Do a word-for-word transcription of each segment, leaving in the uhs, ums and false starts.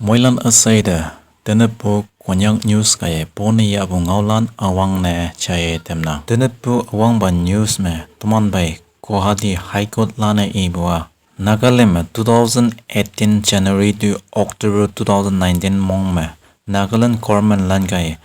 Moilan üsheite, tenyihpu Konyak news kaiye pone yahpu ngaolan üwangne jaiye tamnang. Tenyihpu üwangpa news me toman pei Guwahati High Court lan-e ipu-a, Nagaland me two thousand eighteen January to October two thousand nineteen mong me Nagaland government lan kaiye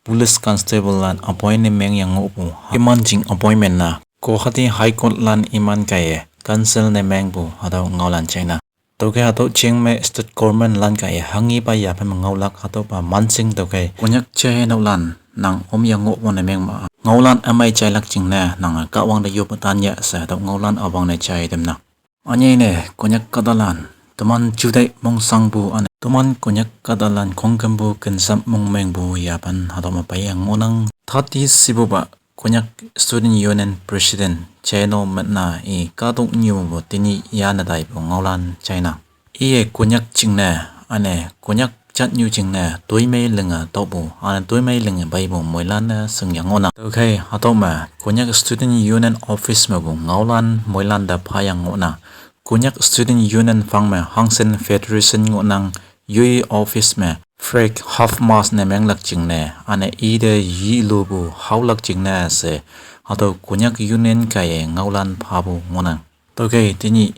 police constable lan appoint ne mengyange ngohpu iman jing appointment-a Guwahati High Court lan iman kaiye cancel ne mengpu hatüo ngaolan jainang. Tüokhei hatüo jing me state government lan kaiye hanghepa yaphen me ngaolak hatüopa manshing tüokhei Konyak jeiheinaolan nang omyange ngohpu ne mengma ngaolan ümei jailak jingne nange Kahwang te yoppe tan ya she hatüo ngaolan üwangne jaiye tamnang. Ünyei ne Konyak kahtalan, teman juteih mongshangpu üne toman Konyak kahtalan khongkümpu kensap mongmengpu yaphen hatüo me peiyange ngohnang. Thirty shepupa Konyak Student Union President Jeno Metna i kahtoknyu mepu tenyih yane taipu ngaolan jainang. Iye Konyak jingne, üne Konyak jatnyu jingne toimei linge tüohpu üne toimei linge peipu moilan-e shingyange ngohnang. Tüokhei hatüo me Konyak Student Union office mepu ngaolan moilan te phayange ngohnang. Konyak Student Union phang me Hangsan Federation ngohnang, yoi office me flag half mast ne menglak jingne üne ite yilupu haolak jingne she hatüo Konyak Union kaiye ngaolan phapu ngohnang. Tüokhei tenyih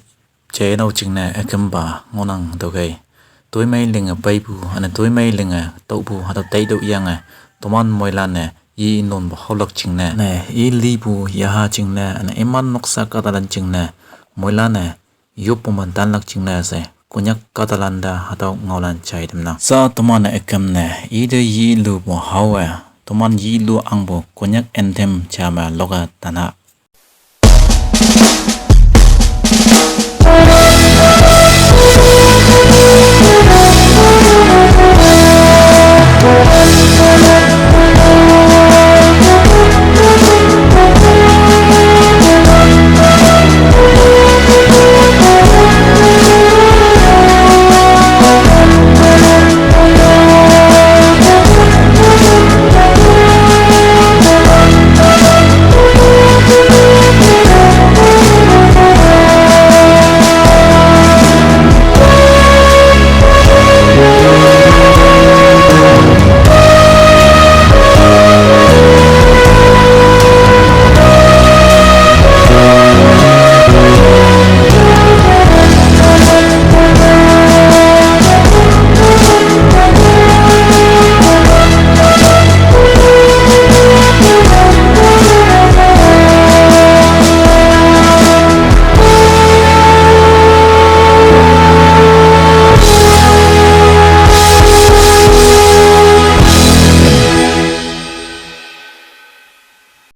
jeiheinaolan jingne ükümpa ngohnang tüokhei toimei linge peipu üne toimei linge tüohpu hatüo taitüoh yange toman moilan-e yi nonpu haolak jingne ne yi lipu yaha jingne üne iman noksa kahtalan jingne moilan-e yoppu me tanlak jingne she Konyak kahtalan te hatüo ngaolan jaiye tamnang. Sha toman-e üküm ne ite yilupu hao-e toman yilu angpu Konyak anthem ja me loke tanha.